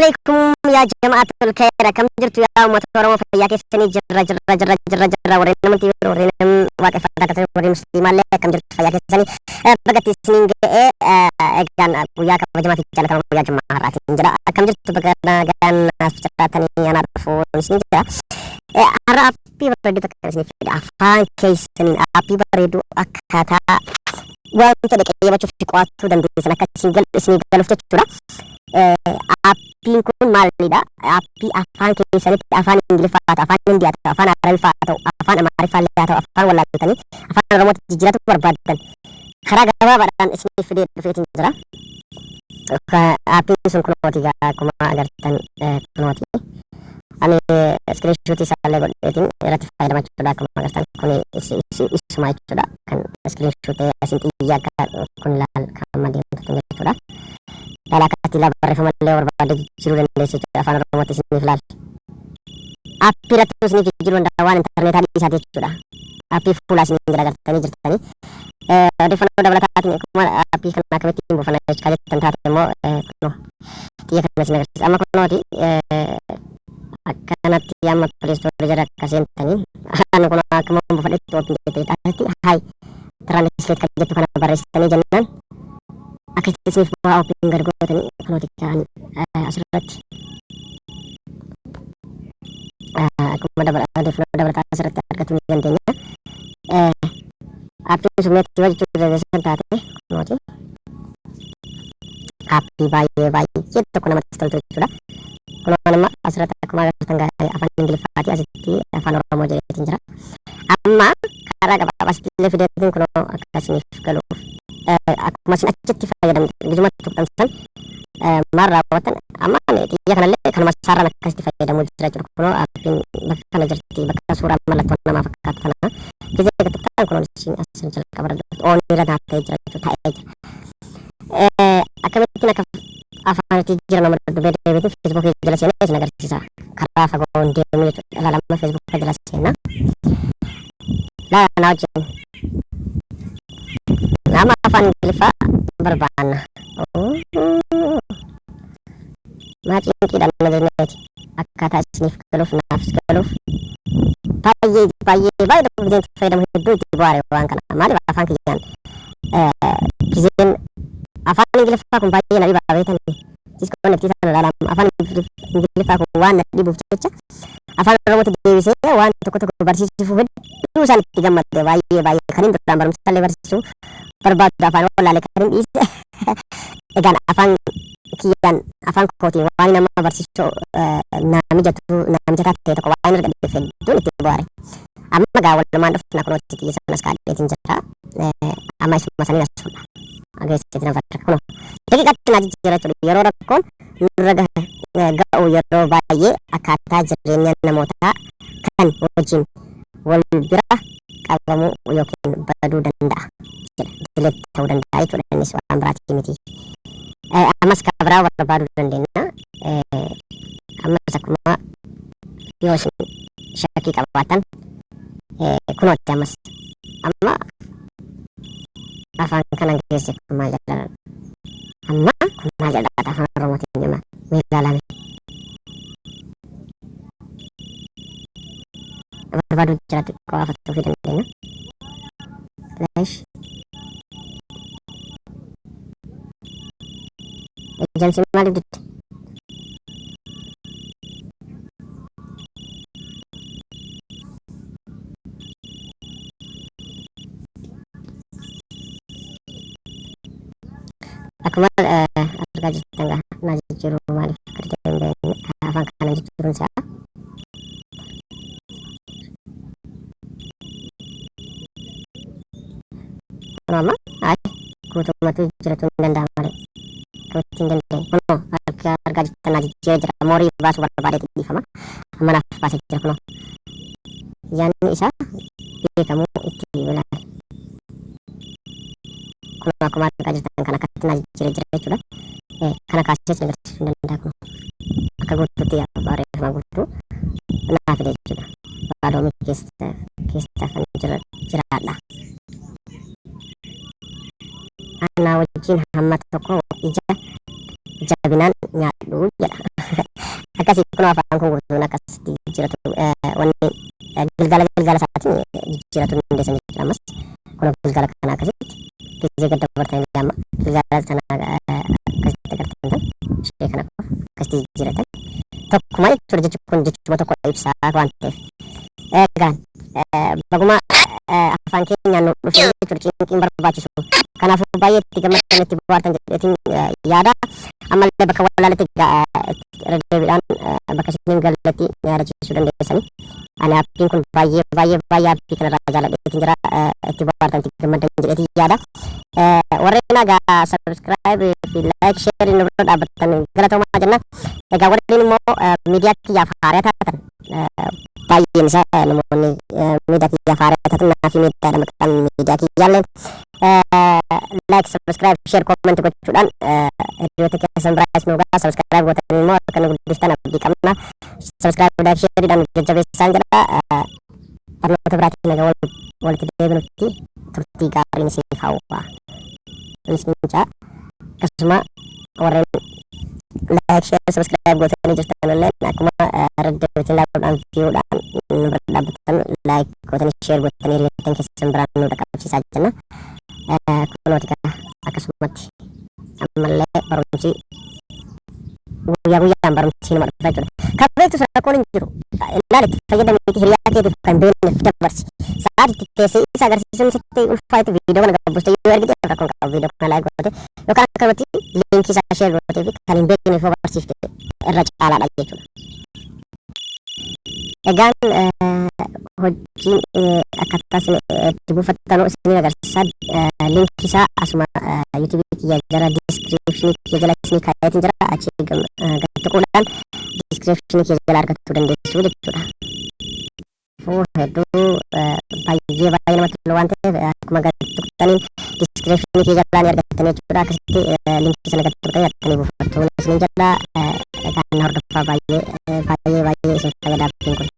Alaikum yaa jama'atul khair, akkam jirtu yaa uummata Oromoo? Fayyaa keessanii? Jirra, jirra, jirra, jirra, jirra. Warreen amantii, warreen waaqeffataa akkasumas warreen musliimaallee, akkam jirtu? Fayyaa keessanii? Bagatti isiniin ga'ee. Egaan guyyaa kabajamaa fi jaalatamaa guyyaa jummaa har'aatiin jedha. Akkam jirtu? Baga nagaan as jiraatanii, anaa dhufuun isiniin jedha. Har'a aappii bareedduu takka isiniif fida. Afaan keessaniin aappii bareedduu akkaataa waan fedhe qayyabachuuf fi qo'achuu dandeessan akka isin galu isinii galuuf jechuudha. Aappiin kun maalidha? Aappii afaan keessanitti afaan Ingiliffaa haa ta'u, afaan Hindiyaa haa ta'u, afaan Arabiffaa haa ta'u, afaan Amaariffaa illee haa ta'u, afaan wallaaltanii afaan Oromootti jijjiiratu barbaaddan karaa gabaabaadhaan isiniif fidee dhufeetiin jira. Aappiin sun kunooti egaa, akkuma agartan kunooti. Ani iskiriinshuutii isaallee godheetiin irratti fayyadama jechuudha. Akkuma agartan kun isuma jechuudha. Kan iskiriinshuutee asiin xiyya akka kun ilaal kan amma deemtu jechuudha. Laala, akkatti ilaa barreeffama illee barbaadde jijjiiruu dandeessu jechuudha. Afaan Oromootti isiniif laal. Aappii irratti isiniif jijjiiruu danda'a, waan intarneetaa dhiisaati jechuudha. Aappii fuulaa isiniin jira, agartanii jirtanii. Odeeffannoo dabalataatiin akkuma aappii kana akkamittiin buufanna jechaa jettan taate immoo, kunoo xiyya kana isin agarsiisa. Amma kunooti akkanatti amma Play Store jala akka seentanii, ani kun akkuma buufadhetti open jettee asitti "Hi Translate" kan jettu kana barreessitanii jennaan akkasitti isiniif bu'aa. Open gad gootanii kunooti kan asirratti akkuma odeeffannoo dabalataa asirratti argachuu ni dandeenya. Aappiin sun meetti yoo jechuu dandeessan taate, kunooti aappii baay'ee baay'ee tokko namatti toltu jechuudha. Kunoo amma asirratti akkuma agartan gaarii afaan Ingiliffaati asitti afaan Oromoo jedheetiin jira. Amma karaa gabaabaa asitti illee fideetiin kunoo akka isiniif galuuf, akkuma isin achitti fayyadamtu gizuma tuqxan san maal raawwattan, amma xiyya kanallee kanuma isaarraan akkasitti fayyadamuu jira jechuudha. Kunoo aappiin bakka kana jirti, bakka suuraa mallattoo namaa fakkaatu kana gizee tuqxan kunoo isin asin jalqaba irra jirtu oon irra ta'ee jira jechuudha, ta'ee jira. Akkamittiin akka afaanitti jira nama dubbee deebiitiin Feesbuukii jala seenee isin agarsiisa. Karaa fagoo hin deemu jechuudha. Ilaalama, Feesbuuka jala seenaa. Laala naa wajjin. Nama afaan Ingiliffaa barbaanna. Maa cinqiidhaan na jenneeti. Akkaataa isiniif galuuf, naafis galuuf, baay'ee baay'ee baay'ee tokko gizeen itti fayyadamu hedduu itti bohaare waan kana. Maaliif afaan kiyyaan gizeen afaan Ingiliffaa kun baay'ee na dhibaa beektanii. Disconnect sana ilaalaa, afaan Ingiliffaa kun waan na dhibuuf jecha afaan Oromootti deebisee waan tokko tokko barsiisuuf hedduu isaan itti gammadde. Baay'ee baay'ee kan hin duraan barumsa illee barsiisuu barbaadu afaan wallaalee kan hin dhiise. Egaan afaan kiyyaan, afaan kootiin waan nama barsiisuu naa mijatu, naa mijataa ta'e tokko waan argadheef hedduun itti bohaare. Amma gaa walumaan dhufna. Kunooti xiyya sanas kaadheetiin jira. Amma isuma saniin as fuudha. Ageessiti na farda kunoo daqiiqaatti naa jijjiira jechuudha. Yeroo rakkoon nurra ga'u yeroo baay'ee akkaataa jireenya namootaa kan wajjin wal bira qabamuu yookiin baduu danda'a jedha. Delete ta'uu danda'a jechuudha, innis waan biraatii miti. Ammas kan biraa barbaaduu dandeenya. Ammas akkuma yoo isin shakkii qabaattan, kunootti ammas amma afaan kanan keessa kun maal jedha? Amma kun maal jedha afaan Oromootiin jema? Mee ilaalame, barbaaduu jira, xiqqoo afattuu fi dandeenya. Leesh ejansi maaliif didde? Akkuma argaa jirtan gaa naa jijjiiruu maaliif akka dide hin beekne, afaan kana jijjiiruun isaa. Kunoo amma ay guutummatu jijjiirachuu hin danda'ama malee akkamitti hin dandeenye? Kunoo argaa jirtan naa jijjiiree jira. Moorii baasuu barbaadeeti, dhiifama. Amma naaf baasee jira. Kunoo yaadni isaa beekamuu itti ilaali. Kunoo akkuma argaa jirtan kan akkatti naa jijjiiree jira jechuudha. Kana kaasee isin agarsiisuu hin danda'a. Kunoo akka guutuutti barreeffama guutuu naa fide jechuudha. Baaloomii keessa keessa kan jiraadha. Anaa wajjin hamma tokko ija jabinaan nyaadhu jedha. Akkasii kun afaan kun guutuun akkasitti jijjiiratu, wanni gilgaala gilgaala isaatiin jijjiiratu dandeessan jechuudha. Ammas kun gilgaala kana akkasitti gizee gad dabartanii, amma gilgaala sana akkasitti agartan tan ishee kana qofa akkasitti jijjiiratan tokkuma jechuudha. Jechi kun jechuma tokko ibsaa waan ta'eef, egaa baguma afaan keenyaan nu dhufe jechuudha. Cinqiin barbaachisu. Kanaafuu baay'ee itti gammaddan, itti bohaartan jedheetiin yaada. Ammallee bakka wallaalatti irra deebiidhaan bakka isiniin galletti yaadachiisuu dandeessanii. Ani aappiin kun baay'ee baay'ee baay'ee aappii kanarraa jaalladheetiin jira. Itti bohaartan, itti gammaddan jedheetiin yaada. Warreen egaa subscribe fi like, share nu bira dhaabbattan galatoomaa jenna. Egaa warreen immoo miidiyaa kiyyaaf haaraa taatan, baay'een isaa namoonni miidiyaa kiyyaaf haaraa taatan, naa fi miidiyaadha maqaan miidiyaa kiyyaallee, like, subscribe, share, comment gochuudhaan hiriyoota keessan biraas nu gaa. Subscribe gootanii immoo akka nu guddiftan abdii qabna. Subscribe, like, shareedhaan nu jajjabeessaan jedha. Barnoota biraatiin nagaa walitti deebinutti turtii gaariin isiniif hawwa. Isin jaa akkasuma warreen like, share, subscribe gootanii jirtan illee, akkuma irra deebitiin ilaaluudhaan, viewdhaan nu bira dhaabbattan, like gootanii, share gootanii hiriyoottan keessan biraan nu dhaqqabsiisaa jenna. Kunooti akkasumatti ammallee barumsi guyyaa guyyaan barumsi nama dhufa jechuudha. Kan beektu rakkoon hin jiru. Ilaali, itti fayyadamiiti hiriyaa keetiif kan beekneef dabarsi. Sa'aati itti teessee isa agarsiisuun sitti ulfaatu, viidiyoo kana gabbustee yoo ergite rakkoon qabu. Viidiyoo kana like goote yookaan akkanumatti liinkii isaa share gootee fi kan hin beekneef yoo barsiifte irra caalaadha jechuudha. Egaan hojiin akkaataa isin itti buufattanuu isin agarsiisa. Liinkii isaa asuma yuutuubii kiyya jala, descriptionii kiyya jala isinii kaayeetiin jira. Achi gad tuquudhaan descriptionii kiyya jala argachuu dandeessu jechuudha. Hedduu baay'ee baay'ee namatti tolu waan ta'eef, akkuma gad tuqxaniin descriptionii kiyya jalaa ni argattanii jechuudha. Akkasitti liinkii sana gad tuqxanii argattanii buufattu isiniin jedha. Egaa na hordofaa, baay'ee baay'ee baay'ee isin fayyada appiin kun.